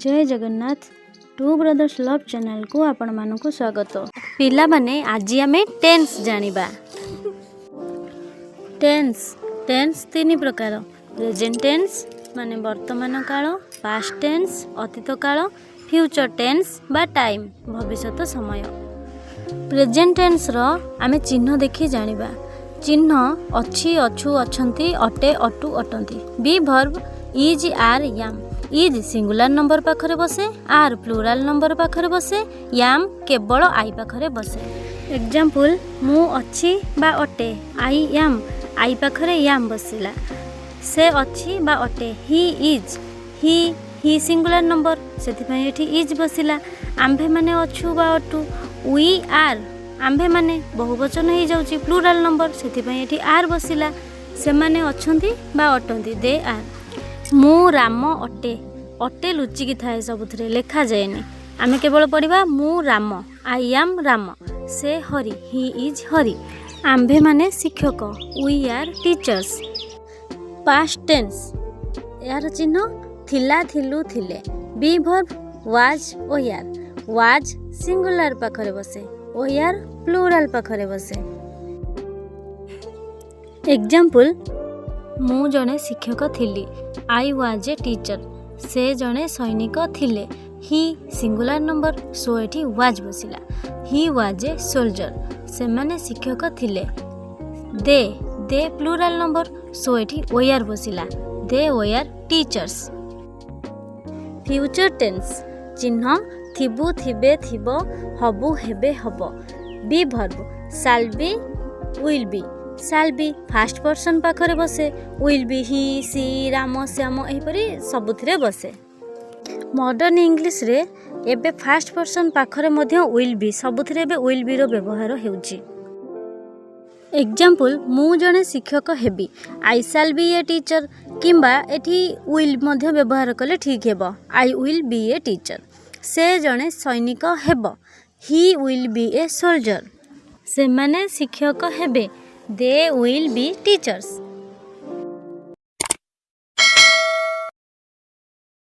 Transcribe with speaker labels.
Speaker 1: ଜୟ Jagannath. Two brothers love ଚ୍ୟାନେଲକୁ ଆପଣମାନଙ୍କୁ ସ୍ୱାଗତ। ପିଲାମାନେ, ଆଜି ଆମେ ଟେନ୍ସ ଜାଣିବା। ଟେନ୍ସ ତିନି ପ୍ରକାର: ପ୍ରେଜେଣ୍ଟ ଟେନ୍ସ ମାନେ ବର୍ତ୍ତମାନ କାଳ, ପାଷ୍ଟ ଟେନ୍ସ ଅତୀତ କାଳ, ଫ୍ୟୁଚର ଟେନ୍ସ ବା ଟାଇମ୍ ଭବିଷ୍ୟତ ସମୟ। ପ୍ରେଜେଣ୍ଟ ଟେନ୍ସର ଆମେ ଚିହ୍ନ ଦେଖି ଜାଣିବା। ଚିହ୍ନ ଅଛି, ଅଛୁ, ଅଛନ୍ତି, ଅଟେ, ଅଟୁ, ଅଟନ୍ତି। Be verb is, are, am. Is singular number ପାଖରେ ବସେ, ଆର୍ ପ୍ଲୁରାଲ୍ ନମ୍ବର ପାଖରେ ବସେ, ୟାମ୍ କେବଳ I ପାଖରେ ବସେ। ଏକ୍ଜାମ୍ପଲ୍: ମୁଁ ଅଛି ବା ଅଟେ, I am. I ପାଖରେ ୟାମ୍ ବସିଲା। ସେ ଅଛି ବା ଅଟେ, he is. He singular number, ସେଥିପାଇଁ ଏଠି is ବସିଲା। ଆମ୍ଭେମାନେ ଅଛୁ ବା ଅଟୁ, we are. ଆମ୍ଭେମାନେ ବହୁବଚନ ହେଇଯାଉଛି, ପ୍ଲୁରାଲ୍ ନମ୍ବର, ସେଥିପାଇଁ ଏଠି ଆର୍ ବସିଲା। ସେମାନେ ଅଛନ୍ତି ବା ଅଟନ୍ତି, they are. ମୁଁ ରାମ ଅଟେ। ଅଟେ ଲୁଚିକି ଥାଏ ସବୁଥିରେ, ଲେଖାଯାଏନି। ଆମେ କେବଳ ପଢ଼ିବା ମୁଁ ରାମ, I am Ram. ସେ ହରି, he is Hari. ଆମ୍ଭେମାନେ ଶିକ୍ଷକ, we are teachers. Past tense, ଏହାର ଚିହ୍ନ ଥିଲା, ଥିଲୁ, ଥିଲେ। Be verb was, were. Was singular ପାଖରେ ବସେ, ଓୟାର୍ ପ୍ଲୁରାଲ୍ ପାଖରେ ବସେ। ଏକ୍ଜାମ୍ପଲ୍: ମୁଁ ଜଣେ ଶିକ୍ଷକ ଥିଲି, I was a teacher. ସେ ଜଣେ ସୈନିକ ଥିଲେ। ହି ସିଙ୍ଗୁଲାର ନମ୍ବର, ସୋ ଏଠି ୱାଜ୍ ବସିଲା। He was a soldier. ସେମାନେ ଶିକ୍ଷକ ଥିଲେ। They plural number, so ଏଠି ଓୟାର୍ ବସିଲା। They were teachers. Future tense ଚିହ୍ନ ଥିବୁ, ଥିବେ, ଥିବ, ହବୁ, ହେବେ, ହବ। Be verb shall be, will be. Shall be first person ପାଖରେ ବସେ, will be Hi, C, Ram, Shyam ଏହିପରି ସବୁଥିରେ ବସେ। ମଡ଼ର୍ଣ୍ଣ ଇଂଲିଶରେ ଏବେ ଫାଷ୍ଟ ପର୍ସନ୍ ପାଖରେ ମଧ୍ୟ will be, ସବୁଥିରେ ଏବେ will ବିର ବ୍ୟବହାର ହେଉଛି। ଏକ୍ଜାମ୍ପଲ୍: ମୁଁ ଜଣେ ଶିକ୍ଷକ ହେବି, I shall be a teacher. କିମ୍ବା ଏଠି will ମଧ୍ୟ ବ୍ୟବହାର କଲେ ଠିକ୍ ହେବ, I will be a teacher. ସେ ଜଣେ ସୈନିକ ହେବ, he will be a soldier. ସେମାନେ ଶିକ୍ଷକ ହେବେ, they will be teachers.